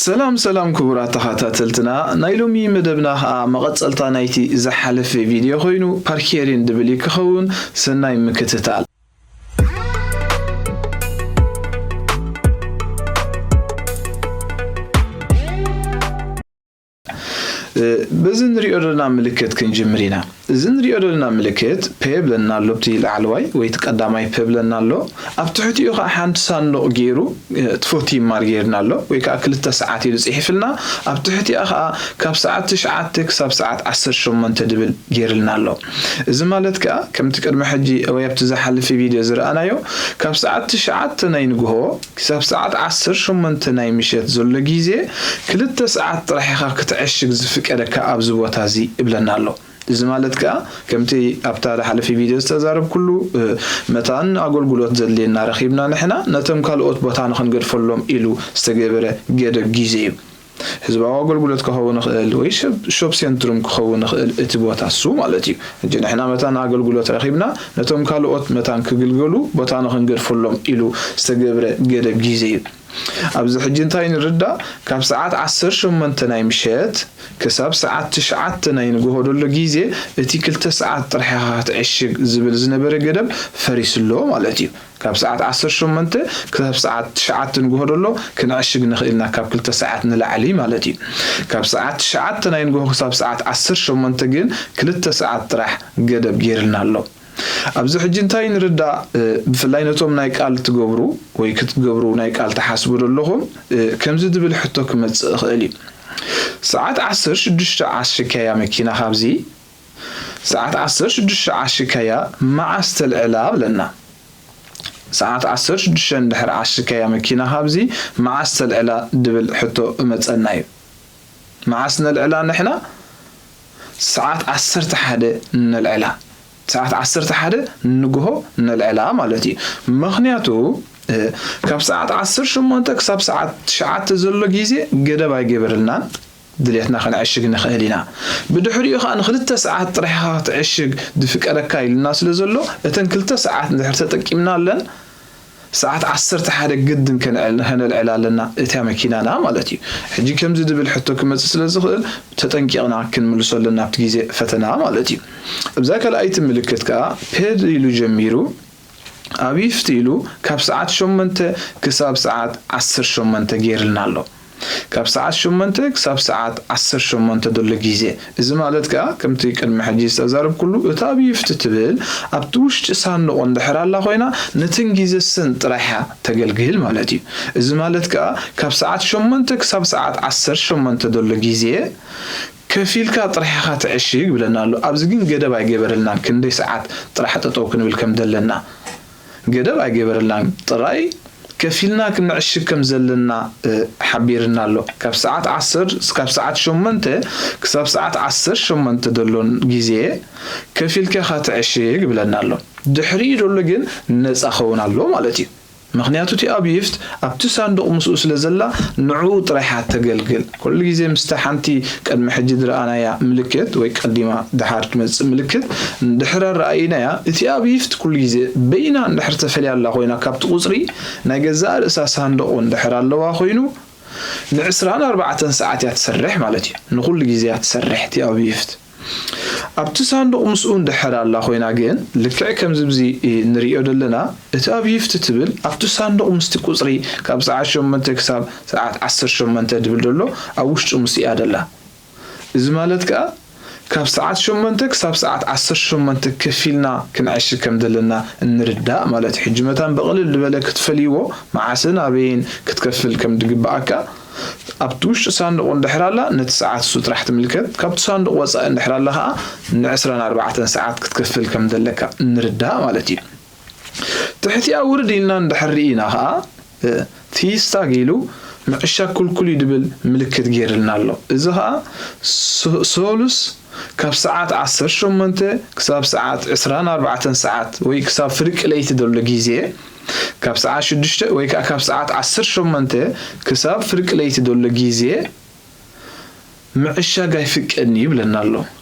ሰላም ሰላም ክቡራት ተኸታተልትና፣ ናይ ሎሚ መደብና ኸኣ መቐጸልታ ናይቲ ዝሓለፈ ቪድዮ ኮይኑ ፓርኬሪን ድብል እዩ ክኸውን። ሰናይ ምክትታል። እ፣ በዚ ንሪኦ ዘለና ምልክት ክንጅምር ኢና። እዚ ንሪኦ ዘለና ምልክት ፔ ብለና ኣሎ፣ ኣብቲ ላዕለዋይ ወይ እቲ ቀዳማይ ፔ ብለና ኣሎ። ኣብ ትሕቲኡ ኸዓ ሓንቲ ሳንዱቕ ገይሩ፣ እ፣ ትፎቲ ማር ገይርና ኣሎ፣ ወይ ከዓ ክልተ ሰዓት ኢሉ ጽሒፍልና። ኣብ ትሕቲኣ ኸዓ ካብ ሰዓት ትሽዓተ ክሳብ ሰዓት ዓሰርተ ሸሞንተ ድብል ገይርልና ኣሎ። እዚ ማለት ከኣ ከምቲ ቅድሚ ሕጂ ወይ ኣብቲ ዝሓለፈ ቪድዮ ዝረኣናዮ፣ ካብ ሰዓት ትሽዓተ ናይ ንግሆ ክሳብ ሰዓት ዓሰርተ ሸሞንተ ናይ ምሸት ዘሎ ግዜ ክልተ ሰዓት ጥራሕ ኢኻ ክትዕሽግ ዝፍቀደካ ኣብዚ ቦታ እዚ እብለና ኣሎ። እዚ ማለት ከኣ ከምቲ ኣብታ ዝሓለፈ ቪድዮ ዝተዛረብኩሉ፣ እ፣ መታን ኣገልግሎት ዘድልየና ረኺብና ንሕና ነቶም ካልኦት ቦታ ንኽንገድፈሎም ኢሉ ዝተገበረ ገደብ ግዜ እዩ። ህዝባዊ ኣገልግሎት ክኸውን ይኽእል ወይ ሸብ-፣ ሾፕ ሴንትሩም ክኸውን ይኽእል እቲ ቦታ እሱ ማለት እዩ። ሕጂ ንሕና መታን ኣገልግሎት ረኺብና ነቶም ካልኦት መታን ክግልገሉ ቦታ ንኽንገድፈሎም ኢሉ ዝተገብረ ገደብ ግዜ እዩ። ኣብዚ ሕጂ እንታይ ንርዳእ? ካብ ሰዓት ዓሰርተ ሸሞንተ ናይ ምሸት ክሳብ ሰዓት ትሽዓተ ናይ ንግሆ ዘሎ ግዜ እቲ ክልተ ሰዓት ጥራሕ ኢኻ ክትዕሽግ ዝብል ዝነበረ ገደብ ፈሪሱ ኣሎ ማለት እዩ። ካብ ሰዓት ዓሰርተ ሸሞንተ ክሳብ ሰዓት ትሽዓተ ንግሆ ዘሎ ክንዕሽግ ንኽእል ኢና፣ ካብ ክልተ ሰዓት ንላዕሊ ማለት እዩ። ካብ ሰዓት ትሽዓተ ናይ ንግሆ ክሳብ ሰዓት ዓሰርተ ሸሞንተ ግን ክልተ ሰዓት ጥራሕ ገደብ ገይርልና ኣሎ። ኣብዚ ሕጂ እንታይ ንርዳእ? እ፣ ብፍላይ ነቶም ናይ ቃል ትገብሩ ወይ ክትገብሩ ናይ ቃል ትሓስቡ ዘለኹም፣ እ፣ ከምዚ ዝብል ሕቶ ክመጽእ ይኽእል እዩ። ሰዓት ዓሰርተ ሽዱሽተ ዓሽካያ መኪና ካብዚ፣ ሰዓት ዓሰርተ ሽዱሽተ ዓሽካያ መዓስ ተልዕላ ብለና። ሰዓት ዓሰርተ ሽዱሽተ እንድሕር ዓሽካያ መኪና ካብዚ መዓስ ተልዕላ ድብል ሕቶ እመጸና እዩ። መዓስ ነልዕላ ንሕና? ሰዓት ዓሰርተ ሓደ ነልዕላ። ሰዓት ዓሰርተ ሓደ ንግሆ ነልዕላ ማለት እዩ። ምኽንያቱ፣ እ፣ ካብ ሰዓት ዓሰርተ ሸሞንተ ክሳብ ሰዓት ትሽዓተ ዘሎ ግዜ ገደብ ኣይገበረልናን። ድሌትና ከነዕሽግ ንኽእል ኢና። ብድሕሪኡ ኸኣ ንክልተ ሰዓት ጥራሕ ኢኻ ክትዕሽግ ዝፍቀደካ ኢሉና ስለ ዘሎ፣ እተን ክልተ ሰዓት እንድሕር ተጠቂምናለን፣ ሰዓት ዓሰርተ ሓደ ግድን ከነዕል-፣ ከነልዕል ኣለና እታ መኪናና ማለት እዩ። ሕጂ ከምዚ ድብል ሕቶ ክመጽእ ስለ ዝኽእል፣ ተጠንቂቕና ክንምልሶ ኣለና ኣብቲ ግዜ ፈተና ማለት እዩ። እብዛ ካልኣይቲ ምልክት ከኣ ፔድ ኢሉ ጀሚሩ፣ ኣብ ይፍት ኢሉ ካብ ሰዓት ሸሞንተ ክሳብ ሰዓት ዓሰርተ ሸሞንተ ገይርልና ኣሎ። ካብ ሰዓት ሸሞንተ ክሳብ ሰዓት ዓሰርተ ሸሞንተ ዘሎ ግዜ። እዚ ማለት ከኣ ከምቲ ቅድሚ ሕጂ ዝተዛረብኩሉ፣ እታ ኣብ ይፍት ትብል ኣብቲ ውሽጢ ሳንዱቕ እንድሕር ኣላ ኮይና፣ ነተን ግዜ ስን ጥራሕ እያ ተገልግል ማለት እዩ። እዚ ማለት ከኣ ካብ ሰዓት ሸሞንተ ክሳብ ሰዓት ዓሰርተ ሸሞንተ ዘሎ ግዜ ከፊልካ ጥራሕ ኢኻ ትዕሽግ ብለና ኣሎ። ኣብዚ ግን ገደብ ኣይገበረልናን፣ ክንደይ ሰዓት ጥራሕ ጠጠው ክንብል ከም ዘለና ገደብ ኣይገበረልናን። ጥራይ ከፊልና ክንዕሽግ ከም ዘለና፣ እ፣ ሓቢርና ኣሎ። ካብ ሰዓት ዓሰርተ፣ ካብ ሰዓት ሸሞንተ ክሳብ ሰዓት ዓሰርተ ሸሞንተ ዘሎን ግዜ ከፊልካ ኢኻ ትዕሽግ ብለና ኣሎ። ድሕሪኡ ዘሎ ግን ነጻ ኸውን ኣሎ ማለት እዩ። ምኽንያቱ እቲ ኣብ ይፍት ኣብቲ ሳንዱቕ ምስኡ ስለ ዘላ ንዕኡ ጥራሕ እያ ተገልግል። ኩሉ ግዜ ምስታ ሓንቲ ቅድሚ ሕጂ ዝረኣናያ ምልክት ወይ ቀዲማ ደሓር ትመጽእ ምልክት እንድሕር ኣረኣኢናያ፣ እቲ ኣብ ይፍት ኩሉ ግዜ በይና እንድሕር ተፈልያ ኣላ ኮይና ካብቲ ቁጽሪ ናይ ገዛእ ርእሳ ሳንዱቕ እንድሕር ኣለዋ ኮይኑ ንዕስራን ኣርባዕተን ሰዓት እያ ትሰርሕ ማለት እዩ። ንኹሉ ግዜ እያ ትሰርሕ እቲ ኣብ ይፍት። ኣብቲ ሳንዱቕ ምስኡ እንድሕር ኣላ ኮይና ግን፣ ልክዕ ከምዚ ብዚ ንሪኦ ዘለና፣ እቲ ኣብ ይፍት ትብል ኣብቲ ሳንዱቕ ምስቲ ቁጽሪ ካብ ሰዓት ሸሞንተ ክሳብ ሰዓት ዓሰርተ ሸሞንተ ድብል ዘሎ ኣብ ውሽጡ ምስኡ እያ ደላ። እዚ ማለት ከኣ ካብ ሰዓት ሸሞንተ ክሳብ ሰዓት ዓሰርተ ሸሞንተ ከፊልና ክንዕሽግ ከም ዘለና እንርዳእ ማለት እዩ። ሕጂ መታን ብቕልል ዝበለ ክትፈልይዎ መዓስን ኣበይን ክትከፍል ከም ዝግብኣካ ኣብቲ ውሽጢ ሳንዱቕ እንድሕር ኣላ፣ ነቲ ሰዓት እሱ ጥራሕ ትምልከት። ካብቲ ሳንዱቕ ወጻኢ እንድሕር ኣላ ኸኣ፣ ንዕስራን ኣርባዕተን ሰዓት ክትከፍል ከም ዘለካ ንርዳእ ማለት እዩ። ትሕቲኣ ውርድ ኢልና እንድሕር ርኢና ኸኣ፣ እ፣ ቲስታግ ኢሉ ምዕሻግ ክልኩል እዩ ድብል ምልክት ገይርልና ኣሎ። እዚ ኸኣ ሶ-፣ ሶሉስ ካብ ሰዓት ዓሰርተ ሸሞንተ ክሳብ ሰዓት ዕስራን ኣርባዕተን ሰዓት ወይ ክሳብ ፍርቂ ለይቲ ዘሎ ግዜ፣ ካብ ሰዓት ሽዱሽተ ወይ ከኣ ካብ ሰዓት ዓሰርተ ሸሞንተ ክሳብ ፍርቂ ለይቲ ዘሎ ግዜ ምዕሻግ ኣይፍቀድን እዩ ይብለና ኣሎ።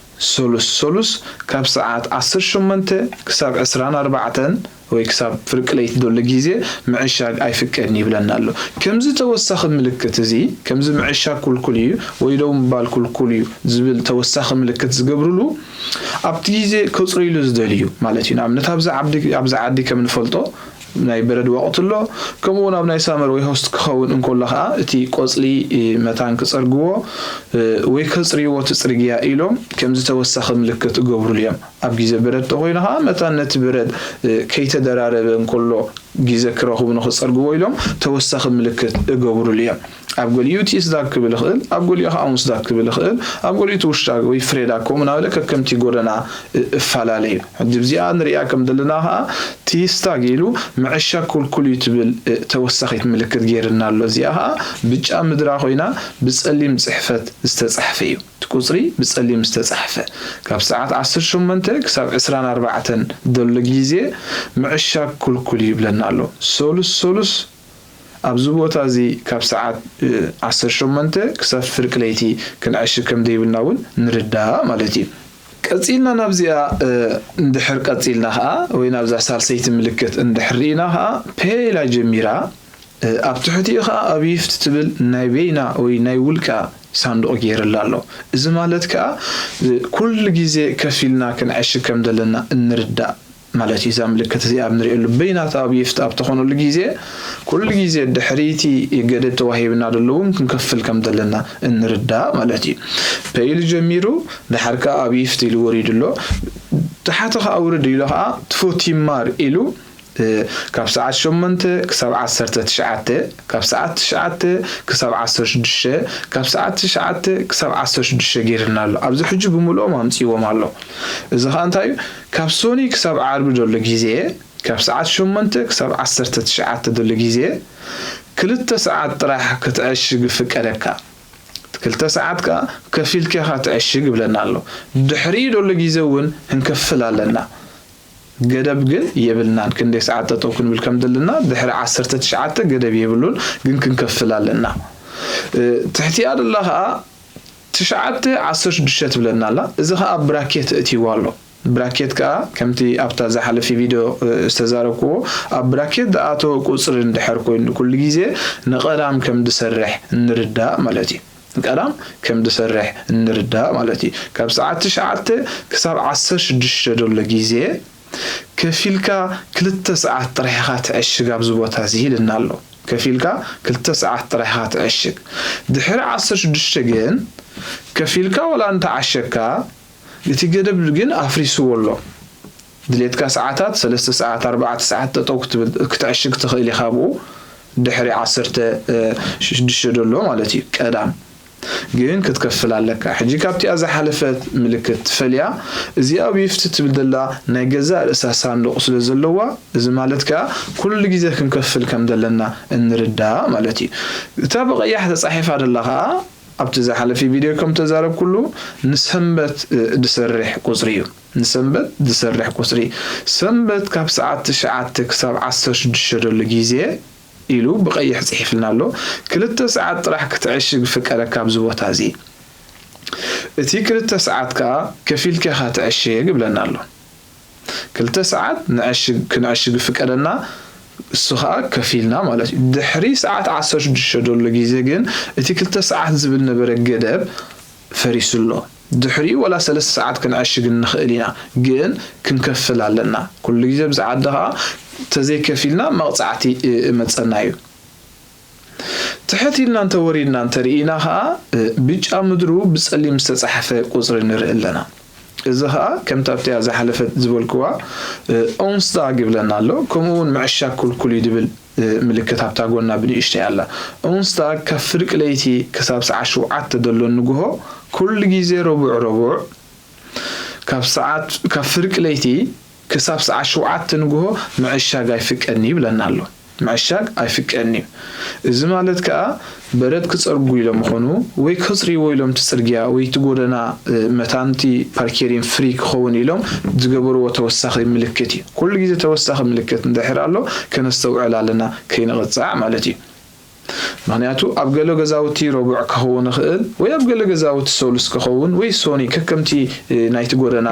ሶሉስ ሶሉስ ካብ ሰዓት ዓሰርተ ሸሞንተ ክሳብ ዕስራን ኣርባዕተን ወይ ክሳብ ፍርቂ ለይቲ ዘሎ ግዜ ምዕሻግ ኣይፍቀድን ይብለና ኣሎ። ከምዚ ተወሳኺ ምልክት እዚ፣ ከምዚ ምዕሻግ ክልኩል እዩ ወይ ደው ምባል ክልኩል እዩ ዝብል ተወሳኺ ምልክት ዝገብርሉ፣ ኣብቲ ግዜ ከጽርይሉ ዝደልዩ ማለት እዩ። ንኣብነት ኣብዚ ዓዲ፣ ኣብዚ ዓዲ ከም ንፈልጦ ናይ በረድ ወቕቲ ኣሎ። ከምኡ እውን ኣብ ናይ ሳመር ወይ ሆስት ክኸውን እንከሎ ኸዓ እቲ ቆጽሊ መታን ክጸርግዎ ወይ ከጽርይዎ እቲ ጽርግያ ኢሎም ከምዚ ተወሳኺ ምልክት እገብሩሉ እዮም። ኣብ ግዜ በረድ ተኾይኑ ኸዓ መታን ነቲ በረድ ከይተደራረበ እንከሎ ግዜ ክረኽቡ ንኽጸርግዎ ኢሎም ተወሳኺ ምልክት እገብሩሉ እዮም። ኣብ ገሊኡ ቲስዳግ ክብል ይኽእል፣ ኣብ ገሊኡ ኸዓ ኡንስዳግ ክብል ይኽእል፣ ኣብ ገሊኡ ትውሽዳግ ወይ ፍሬዳግ ከምኡ እናበለ ከከምቲ ጎደና እፈላለ እዩ። ሕጂ እዚኣ ንሪኣ ከም ዘለና ኸዓ ቲስዳግ ኢሉ ምዕሻግ ክልኩል እዩ ትብል ተወሳኺት ምልክት ገይርና ኣሎ። እዚኣ ኸዓ ብጫ ምድራ ኮይና ብጸሊም ጽሕፈት ዝተጻሕፈ እዩ። እቲ ቁጽሪ ብጸሊም ዝተጻሕፈ ካብ ሰዓት ዓሰርተ ሸሞንተ ክሳብ ዕስራን ኣርባዕተን ዘሎ ግዜ ምዕሻግ ክልኩል እዩ ይብለና ኣሎ። ሶሉስ ሶሉስ ኣብዚ ቦታ እዚ ካብ ሰዓት ዓሰርተ ሸሞንተ ክሳብ ፍርቂ ለይቲ ክንዕሽግ ከም ዘይብልና እውን ንርዳእ ማለት እዩ። ቀጺልና ናብዚኣ እንድሕር ቀጺልና ኸዓ ወይ ናብዛ ሳልሰይቲ ምልክት እንድሕር ርኢና ኸዓ ፔ ኢላ ጀሚራ ኣብ ትሕቲኡ ኸዓ ኣቢፍት ትብል ናይ በይና ወይ ናይ ውልቃ ሳንዱቕ ገይርላ ኣሎ። እዚ ማለት ከኣ ኩሉ ግዜ ከፊልና ክንዕሽግ ከም ዘለና እንርዳእ ማለት እዩ። እዛ ምልክት እዚኣ ኣብ ንሪእሉ በይናት ኣቢፍት ኣብ ተኾነሉ ግዜ ኩሉ ግዜ ድሕሪቲ ገደብ ተዋሂብና ደሎ እውን ክንከፍል ከም ዘለና እንርዳእ ማለት እዩ። ፔ ኢሉ ጀሚሩ ድሓር ከኣ ኣቢፍት ኢሉ ወሪዱ ኣሎ። ታሕቲ ከኣ ውርድ ኢሉ ከኣ ትፎቲማር ኢሉ ካብ ሰዓት ሸሞንተ ክሳብ ዓሰርተ ትሽዓተ፣ ካብ ሰዓት ትሽዓተ ክሳብ ዓሰርተ ሽዱሽተ፣ ካብ ሰዓት ትሽዓተ ክሳብ ዓሰርተ ሽዱሽተ ገይርና ኣሎ። ኣብዚ ሕጂ ብምልኦም ኣምጺዎም ኣሎ። እዚ ኸኣ እንታይ እዩ? ካብ ሶኒ ክሳብ ዓርቢ ዘሎ ግዜ፣ ካብ ሰዓት ሸሞንተ ክሳብ ዓሰርተ ትሽዓተ ዘሎ ግዜ ክልተ ሰዓት ጥራሕ ክትዕሽግ ይፍቀደካ። ክልተ ሰዓት ከኣ ከፊልካ ኢኻ ትዕሽግ ይብለና ኣሎ። ድሕሪኡ ዘሎ ግዜ እውን ክንከፍል ኣለና። ገደብ ግን የብልናን። ክንደይ ሰዓት ጠጠው ክንብል ከም ዘለና ድሕሪ ዓሰርተ ትሽዓተ ገደብ የብሉን፣ ግን ክንከፍል ኣለና። ትሕቲኣ ደላ ኸዓ ትሽዓተ ዓሰርተ ሽዱሽተ ትብለና ኣላ። እዚ ኸዓ ኣብ ብራኬት እትይዋ ኣሎ። ብራኬት ከኣ ከምቲ ኣብታ ዝሓለፊ ቪድዮ ዝተዛረብክዎ ኣብ ብራኬት ዝኣተወ ቁጽሪ እንድሕር ኮይኑ ኩሉ ግዜ ንቐዳም ከም ዝሰርሕ እንርዳእ ማለት እዩ። ቀዳም ከም ዝሰርሕ እንርዳእ ማለት እዩ። ካብ ሰዓት ትሽዓተ ክሳብ ዓሰርተ ሽዱሽተ ዘሎ ግዜ ከፊልካ ክልተ ሰዓት ጥራሕ ኢኻ ትዕሽግ ኣብዚ ቦታ እዚ ኢልና ኣሎ። ከፊልካ ክልተ ሰዓት ጥራሕ ኢኻ ትዕሽግ። ድሕሪ ዓሰርተ ሽዱሽተ ግን ከፊልካ ወላ እንተዓሸግካ እቲ ገደብ ግን ኣፍሪስዎ ኣሎ። ድሌትካ ሰዓታት ሰለስተ ሰዓት ኣርባዕተ ሰዓት ጠጠው ክትብል ክትዕሽግ ትኽእል ኢኻ ኣብኡ ድሕሪ ዓሰርተ ሽዱሽተ ዘሎ ማለት እዩ ቀዳም ግን ክትከፍል ኣለካ። ሕጂ ካብቲኣ ዝሓለፈት ምልክት ትፈልያ እዚኣ ቢፍት ትብል ዘላ ናይ ገዛእ ርእሳ ሳንዱቕ ስለ ዘለዋ እዚ ማለት ከኣ ኩሉ ግዜ ክንከፍል ከም ዘለና እንርዳእ ማለት እዩ። እታ ብቐያሕ ተጻሒፋ ዘላ ከኣ ኣብቲ ዝሓለፊ ቪድዮ ከም ተዛረብኩሉ ንሰንበት ዝሰርሕ ቁጽሪ እዩ። ንሰንበት ዝሰርሕ ቁጽሪ ሰንበት ካብ ሰዓት ትሽዓተ ክሳብ ዓሰርተ ሽዱሽተ ዘሎ ግዜ ኢሉ ብቐይሕ ጽሒፍልና ኣሎ። ክልተ ሰዓት ጥራሕ ክትዕሽግ ፍቀደካ ኣብዚ ቦታ እዚ። እቲ ክልተ ሰዓት ከኣ ከፊልካ ኢኻ ትዕሽግ ይብለና ኣሎ። ክልተ ሰዓት ንዕሽግ ክንዕሽግ ፍቀደና እሱ ኸዓ ከፊልና ማለት እዩ። ድሕሪ ሰዓት ዓሰርተ ሽዱሽተ ዘሎ ግዜ ግን እቲ ክልተ ሰዓት ዝብል ነበረ ገደብ ፈሪሱ ኣሎ። ድሕሪኡ ወላ ሰለስተ ሰዓት ክንዕሽግ ንኽእል ኢና፣ ግን ክንከፍል ኣለና። ኩሉ ግዜ ብዚ ዓዲ ኸዓ ተዘይከፊልና መቕጻዕቲ እመጸና እዩ። ትሕት ኢልና እንተወሪድና እንተርኢና ኸዓ ብጫ ምድሩ ብጸሊም ዝተጻሕፈ ቁጽሪ ንርኢ ኣለና። እዚ ኸዓ ከምቲ ኣብቲኣ ዝሓለፈት ዝበልክዋ ኦንስታ ግብለና ኣሎ። ከምኡ እውን ምዕሻግ ኩልኩል እዩ ድብል ምልክት ኣብታ ጎና ብንእሽተይ ኣላ። ኦንስታ ካብ ፍርቂ ለይቲ ክሳብ ሰዓት ሸውዓተ ዘሎ ንግሆ ኩሉ ግዜ ረቡዕ ረቡዕ ካብ ሰዓት ካብ ፍርቂ ለይቲ ክሳብ ሰዓት ሸውዓተ ንግሆ ምዕሻግ ኣይፍቀድን ይብለና ኣሎ። ምዕሻግ ኣይፍቀድን እዩ። እዚ ማለት ከኣ በረድ ክጸርጉ ኢሎም ይኾኑ ወይ ከጽርይዎ ኢሎም እቲ ጽርግያ ወይ እቲ ጎደና መታንቲ ፓርኬሪን ፍሪ ክኸውን ኢሎም ዝገበርዎ ተወሳኺ ምልክት እዩ። ኩሉ ግዜ ተወሳኺ ምልክት እንድሕር ኣሎ ከነስተውዕል ኣለና ከይንቕጻዕ ማለት እዩ። ምኽንያቱ ኣብ ገለ ገዛውቲ ረቡዕ ክኸውን ይኽእል፣ ወይ ኣብ ገለ ገዛውቲ ሰሉስ ክኸውን፣ ወይ ሶኒ፣ ከከምቲ ናይቲ ጎደና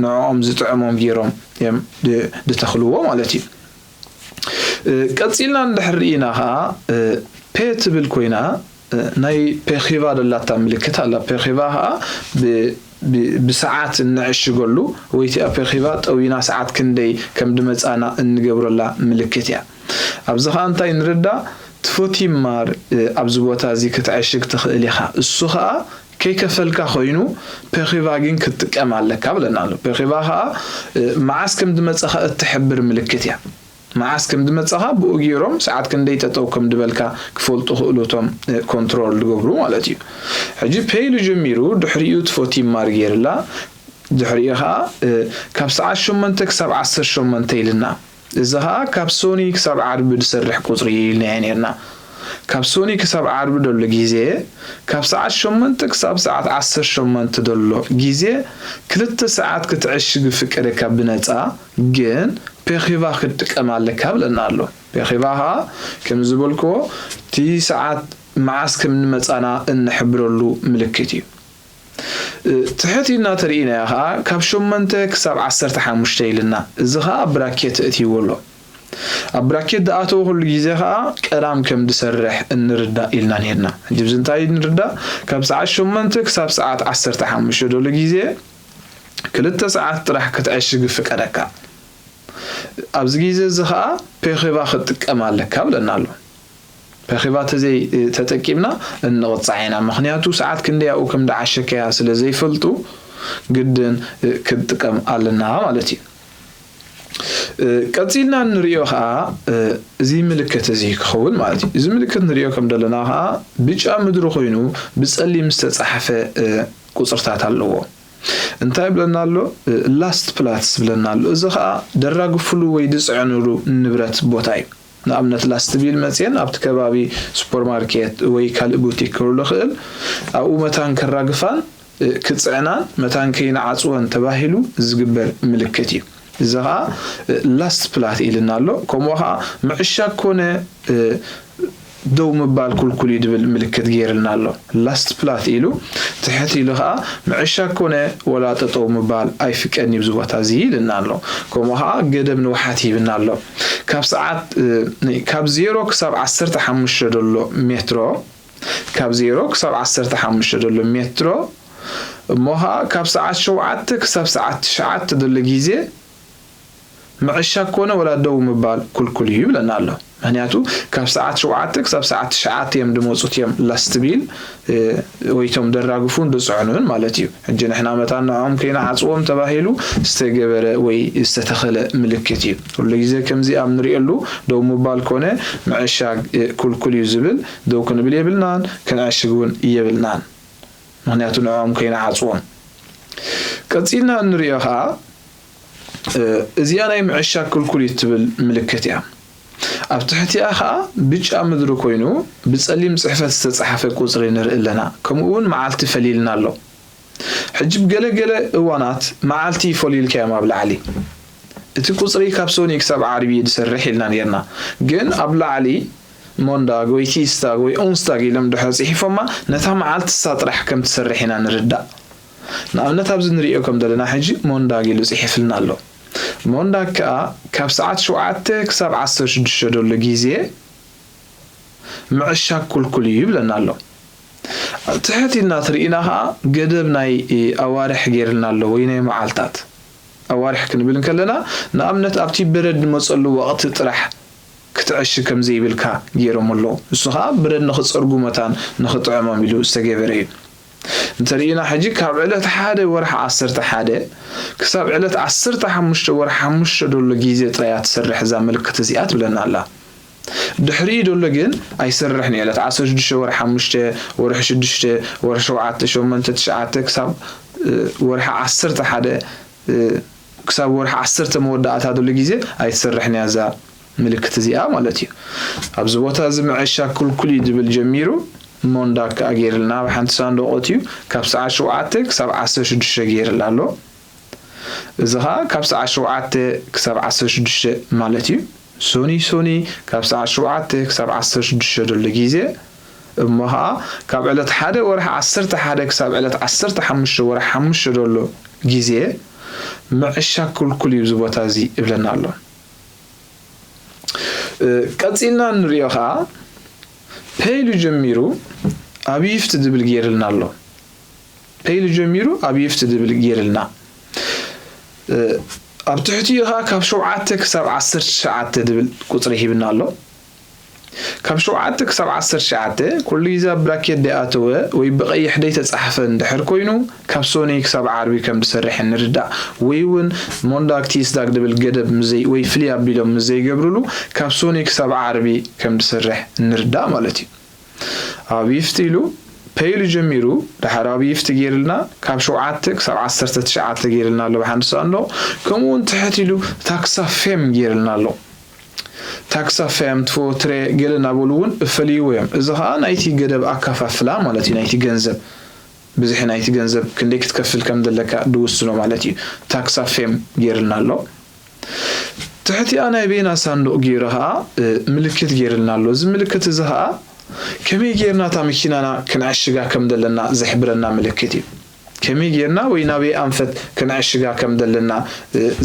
ንዕኦም ዝጥዕሞም ገይሮም እዮም ድተኽልዎ ማለት እዩ። ቀፂልና እንድሕር ርኢና ከዓ ፔ ትብል ኮይና ናይ ፔኺቫ ደላታ ምልክት ኣላ። ፔኺቫ ከዓ ብሰዓት እንዕሽገሉ ወይ እቲኣ ፔኺቫ ጠዊና ሰዓት ክንደይ ከም ድመፃና እንገብረላ ምልክት እያ። ኣብዚ ከዓ እንታይ ንርዳ? ትፎቲማር ኣብዚ ቦታ እዚ ክትዕሽግ ትኽእል ኢኻ። እሱ ከዓ ከይከፈልካ ኮይኑ ፔኺቫ ግን ክትጥቀም ኣለካ ብለና ኣሎ። ፔኺቫ ከዓ መዓስ ከም ድመፀኻ እትሕብር ምልክት እያ። መዓስ ከም ድመፀኻ ብኡ ገይሮም ሰዓት ክንደይ ጠጠው ከም ድበልካ ክፈልጡ ክእሉ እቶም ኮንትሮል ድገብሩ ማለት እዩ። ሕጂ ፔ ኢሉ ጀሚሩ ድሕሪኡ ትፎቲማር ገይርላ። ድሕሪኡ ከዓ ካብ ሰዓት ሸሞንተ ክሳብ ዓሰርተ ሸሞንተ ኢልና፣ እዚ ከዓ ካብ ሶኒ ክሳብ ዓርቢ ድሰርሕ ቁፅሪ ኢልናዮ ነርና። ካብ ሶኒ ክሳብ ዓርቢ ደሎ ግዜ፣ ካብ ሰዓት ሸሞንተ ክሳብ ሰዓት ዓሰርተ ሸሞንተ ደሎ ግዜ ክልተ ሰዓት ክትዕሽግ ይፍቀደካ ብነፃ። ግን ፔኺቫ ክትጥቀም ኣለካ ብለና ኣሎ። ፔኺቫ ከዓ ከም ዝበልክዎ እቲ ሰዓት መዓስ ከም ንመፃና እንሕብረሉ ምልክት እዩ። ትሕት ኢልና ተርኢናዮ ከዓ ካብ ሸሞንተ ክሳብ ዓሰርተ ሓሙሽተ ኢልና፣ እዚ ከዓ ኣብ ብራኬት እትይዎ ኣሎ። ኣብ ብራኬት ዝኣተወ ኩሉ ግዜ ከዓ ቀዳም ከም ዝሰርሕ እንርዳእ ኢልና ነርና። ሕጂ ብዚ እንታይ ንርዳእ? ካብ ሰዓት ሸሞንተ ክሳብ ሰዓት ዓሰርተ ሓሙሽተ ደሎ ግዜ ክልተ ሰዓት ጥራሕ ክትዕሽግ ይፍቀደካ። ኣብዚ ግዜ እዚ ከዓ ፔኺቫ ክትጥቀም ኣለካ ብለና ኣሎ። ፔኺቫ ተዘይ ተጠቂምና እንቕፃዕ ኢና። ምኽንያቱ ሰዓት ክንደይ ኣብኡ ከም ዝዓሸከያ ስለ ዘይፈልጡ ግድን ክትጥቀም ኣለና ማለት እዩ። ቀፂልና እንሪኦ ከዓ እዚ ምልክት እዚ ክኸውን ማለት እዩ። እዚ ምልክት ንሪኦ ከም ዘለና ከዓ ብጫ ምድሪ ኮይኑ ብፀሊም ዝተፃሕፈ ቁፅርታት ኣለዎ። እንታይ ይብለና ኣሎ? ላስት ፕላትስ ይብለና ኣሎ። እዚ ከዓ ደራግፍሉ ወይ ዝፅዕንሉ ንብረት ቦታ እዩ። ንኣብነት ላስት ቢል መፅየን ኣብቲ ከባቢ ሱፐርማርኬት ወይ ካልእ ቡቲክ ክህሉ ይኽእል፣ ኣብኡ መታን ከራግፋን ክፅዕናን መታን ከይንዓፅወን ተባሂሉ ዝግበር ምልክት እዩ። እዚ ከዓ ላስት ፕላት ኢልና ኣሎ። ከምኡ ከዓ ምዕሻግ ኮነ ደው ምባል ክልኩል እዩ ዝብል ምልክት ገይርልና ኣሎ። ላስት ፕላት ኢሉ ትሕት ኢሉ ከዓ ምዕሻግ ኮነ ወላ ጠጠው ምባል ኣይፍቀድን እዩ ኣብዚ ቦታ እዚ ኢልና ኣሎ። ከምኡ ከዓ ገደብ ንውሓት ይህብና ኣሎ። ካብ ሰዓት ካብ ዜሮ ክሳብ ዓሰርተ ሓሙሽተ ዘሎ ሜትሮ፣ ካብ ዜሮ ክሳብ ዓሰርተ ሓሙሽተ ዘሎ ሜትሮ፣ እሞ ከዓ ካብ ሰዓት ሸውዓተ ክሳብ ሰዓት ትሽዓተ ዘሎ ግዜ ምዕሻግ ኮነ ወላ ደው ምባል ክልኩል እዩ ይብለና ኣሎ። ምክንያቱ ካብ ሰዓት ሸውዓተ ክሳብ ሰዓት ትሽዓተ እዮም ድመፁት እዮም ላስት ቢል ወይቶም ደራግፉን ድፅዕኑን ማለት እዩ። ሕጂ ንሕና መታን ንዕኦም ከይንዓፅዎም ተባሂሉ ዝተገበረ ወይ ዝተተኸለ ምልክት እዩ። ኩሉ ግዜ ከምዚ ኣብ ንሪእሉ ደው ምባል ኮነ ምዕሻግ ክልኩል እዩ ዝብል ደው ክንብል የብልናን፣ ክንዕሽግ እውን የብልናን። ምክንያቱ ንዕኦም ከይንዓፅዎም። ቀፂልና እንሪኦ ከዓ እዚኣ ናይ ምዕሻግ ክልኩል እዩ ትብል ምልክት እያ። ኣብ ትሕቲኣ ከዓ ብጫ ምድሪ ኮይኑ ብፀሊም ፅሕፈት ዝተፃሓፈ ቁፅሪ ንርኢ ኣለና። ከምኡ እውን መዓልቲ ፈሊልና ኣሎ። ሕጂ ብገለገለ እዋናት መዓልቲ ፈሊልካዮም ኣብ ላዕሊ። እቲ ቁፅሪ ካብ ሶኒ ክሳብ ዓርቢ እዩ ዝሰርሕ ኢልና ነርና። ግን ኣብ ላዕሊ ሞንዳግ ወይ ቲስታግ ወይ ኦንስታግ ኢሎም ድሕሪ ፅሒፎማ ነታ መዓልቲ እሳ ጥራሕ ከም ትሰርሕ ኢና ንርዳእ። ንኣብነት ኣብዚ ንሪኦ ከም ዘለና ሕጂ ሞንዳግ ኢሉ ፅሒፍልና ኣሎ። ሞንዳግ ከዓ ካብ ሰዓት ሸውዓተ ክሳብ ዓሰርተ ሽዱሽተ ዘሎ ግዜ ምዕሻግ ኩልኩል እዩ ይብለና ኣሎ። ትሕት ኢልና ትርኢና ከዓ ገደብ ናይ ኣዋርሕ ገይርልና ኣሎ ወይ ናይ መዓልታት። ኣዋርሕ ክንብል እንከለና ንኣብነት ኣብቲ በረድ ንመፀሉ ወቕቲ ጥራሕ ክትዕሽግ ከም ዘይብልካ ገይሮም ኣለዉ። እሱ ከዓ በረድ ንኽፀርጉ መታን ንኽጥዕሞም ኢሉ ዝተገበረ እዩ። እንተርኢና ሕጂ ካብ ዕለት ሓደ ወርሒ ዓሰርተ ሓደ ክሳብ ዕለት ዓሰርተ ሓሙሽተ ወርሒ ሓሙሽተ ደሎ ግዜ ጥራይ እያ ትሰርሕ እዛ ምልክት እዚኣ ትብለና ኣላ። ድሕሪኡ ደሎ ግን ኣይሰርሕን እዩ። ዕለት ዓሰርተ ሽዱሽተ ወርሒ ሓሙሽተ፣ ወርሒ ሽዱሽተ፣ ወርሒ ሸውዓተ፣ ሸሞንተ፣ ትሽዓተ ክሳብ ወርሒ ዓሰርተ ሓደ ክሳብ ወርሒ ዓሰርተ መወዳእታ ደሎ ግዜ ኣይትሰርሕን እያ እዛ ምልክት እዚኣ ማለት እዩ። ኣብዚ ቦታ እዚ ምዕሻግ ክልኩል እዩ ዝብል ጀሚሩ ሞንዳግ ከዓ ገይርልና ኣብ ሓንቲ ሳንዱቕ እዩ ካብ ሰዓት ሸውዓተ ክሳብ ዓሰርተ ሽዱሽተ ገይርላ ኣሎ። እዚ ከዓ ካብ ሰዓት ሸውዓተ ክሳብ ዓሰርተ ሽዱሽተ ማለት እዩ። ሶኒ ሶኒ ካብ ሰዓት ሸውዓተ ክሳብ ዓሰርተ ሽዱሽተ ዘሎ ግዜ፣ እሞ ኸዓ ካብ ዕለት ሓደ ወርሒ ዓሰርተ ሓደ ክሳብ ዕለት ዓሰርተ ሓሙሽተ ወርሒ ሓሙሽተ ዘሎ ግዜ ምዕሻግ ክልኩል እዩ እዚ ቦታ እዚ እብለና ኣሎ። ቀጺልና እንሪኦ ኸዓ ፔ ኢሉ ጀሚሩ ኣብ ይፍት ዝብል ገይርልና ኣሎ። ፔ ኢሉ ጀሚሩ ኣብ ይፍት ዝብል ገይርልና፣ ኣብ ትሕቲኡ ኸዓ ካብ ሸውዓተ ክሳብ ዓሰርተ ትሽዓተ ዝብል ቁፅሪ ሂብና ኣሎ። ካብ ሸውዓተ ክሳብ ዓሰርተ ትሽዓተ ኩሉ ግዜ ኣብ ብራኬት ደይኣተወ ወይ ብቐይሕ ደይተፃሕፈ እንድሕር ኮይኑ፣ ካብ ሶኒ ክሳብ ዓርቢ ከም ዝሰርሕ ንርዳእ። ወይ እውን ሞንዳግ ቲስዳግ ዝብል ገደብ ምዘይ ወይ ፍልይ ኣቢሎም ምዘይገብርሉ፣ ካብ ሶኒ ክሳብ ዓርቢ ከም ዝሰርሕ ንርዳእ ማለት እዩ። ኣብ ይፍት ኢሉ ፔ ኢሉ ጀሚሩ፣ ድሓር ኣብ ይፍት ገይርልና ካብ ሸውዓተ ክሳብ ዓሰርተ ትሽዓተ ገይርልና ኣሎ ብሓንሳእ ኣሎ። ከምኡ እውን ትሕት ኢሉ ታክሳ ፌም ገይርልና ኣሎ። ታክሳ ፌም ትፎ ትሬ ገለ እናበሉ እውን እፈልይዎ እዮም። እዚ ኸዓ ናይቲ ገደብ ኣካፋፍላ ማለት እዩ፣ ናይቲ ገንዘብ ብዝሒ ናይቲ ገንዘብ ክንደይ ክትከፍል ከም ዘለካ ድውስኖ ማለት እዩ። ታክሳ ፌም ገይርልና ኣሎ። ትሕቲኣ ናይ ቤና ሳንዱቕ ገይሩ ኸዓ ምልክት ገይርልና ኣሎ። እዚ ምልክት እዚ ኸዓ ከመይ ጌርና እታ መኪናና ክንዕሽጋ ከም ዘለና ዝሕብረና ምልክት እዩ። ከመይ ጌርና ወይ ናበይ ኣንፈት ክንዕሽጋ ከም ዘለና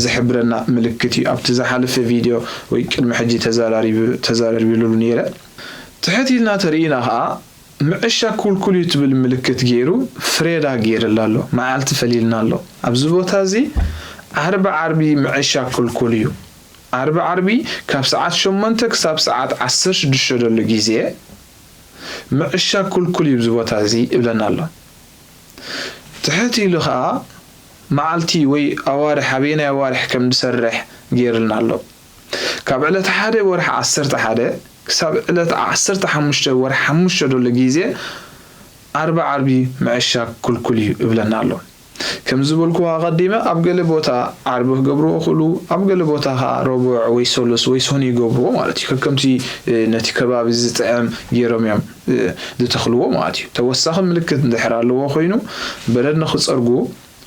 ዝሕብረና ምልክት እዩ። ኣብቲ ዝሓለፈ ቪድዮ ወይ ቅድሚ ሕጂ ተዘራሪቡ ተዘራሪብሉ ነይረ። ትሕት ኢልና ተርእይና ኸዓ ምዕሻግ ኩልኩል እዩ ትብል ምልክት ገይሩ ፍሬዳ ገይርላ ኣሎ። መዓልቲ ፈሊልና ኣሎ። ኣብዚ ቦታ እዚ ዓርቢ ዓርቢ ምዕሻግ ኩልኩል እዩ። ዓርቢ ዓርቢ ካብ ሰዓት ሸሞንተ ክሳብ ሰዓት ዓሰርተ ሽዱሽተ ዘሎ ግዜ ምዕሻግ ኩልኩል እዩ ኣብዚ ቦታ እዚ እብለና ኣሎ። ትሕት ኢሉ ኸዓ መዓልቲ ወይ ኣዋርሕ ኣበየናይ ኣዋርሕ ከም ዝሰርሕ ገይርልና ኣሎ። ካብ ዕለት ሓደ ወርሒ ዓሰርተ ሓደ ክሳብ ዕለት ዓሰርተ ሓሙሽተ ወርሒ ሓሙሽተ ዘሎ ግዜ ዓርቢ ዓርቢ ምዕሻግ ኩልኩል እዩ እብለና ኣሎ። ከም ዝበልኩዎ ኣቐዲመ ኣብ ገለ ቦታ ዓርቢ ክገብርዎ ይኽእሉ፣ ኣብ ገለ ቦታ ኸዓ ረቡዕ ወይ ሰሉስ ወይ ሶኒ ይገብርዎ ማለት እዩ። ከከምቲ ነቲ ከባቢ ዝጥዕም ገይሮም እዮም ዝተኽልዎ ማለት እዩ። ተወሳኺ ምልክት እንድሕር ኣለዎ ኮይኑ በረድ ንኽፀርጉ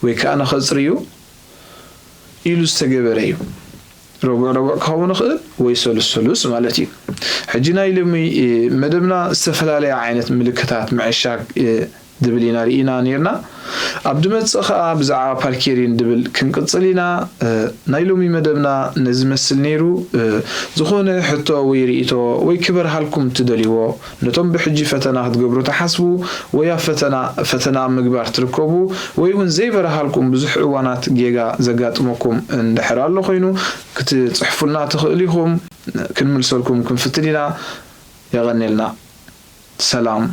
ወይ ከዓ ንኸፅርዩ ኢሉ ዝተገበረ እዩ። ረቡዕ ረቡዕ ክኸውን ይኽእል ወይ ሰሉስ ሰሉስ ማለት እዩ። ሕጂ ናይ ሎሚ መደብና ዝተፈላለያ ዓይነት ምልክታት ምዕሻግ ዝብል ኢና ርኢና ነይርና። ኣብ ዝመጽእ ኸኣ ብዛዕባ ፓርኬሪን ዝብል ክንቅጽል ኢና። ናይ ሎሚ መደብና ነዚ መስል ነይሩ። ዝኾነ ሕቶ ወይ ርእይቶ ወይ ክበርሃልኩም እትደልይዎ፣ ነቶም ብሕጂ ፈተና ክትገብሩ ትሓስቡ ወይ ኣብ ፈተና ፈተና ኣብ ምግባር ትርከቡ ወይ እውን ዘይበርሃልኩም ብዙሕ እዋናት ጌጋ ዘጋጥመኩም እንድሕር ኣሎ ኮይኑ ክትጽሕፉልና ትኽእሉ ኢኹም። ክንምልሰልኩም ክንፍትን ኢና። የቐንየልና። ሰላም።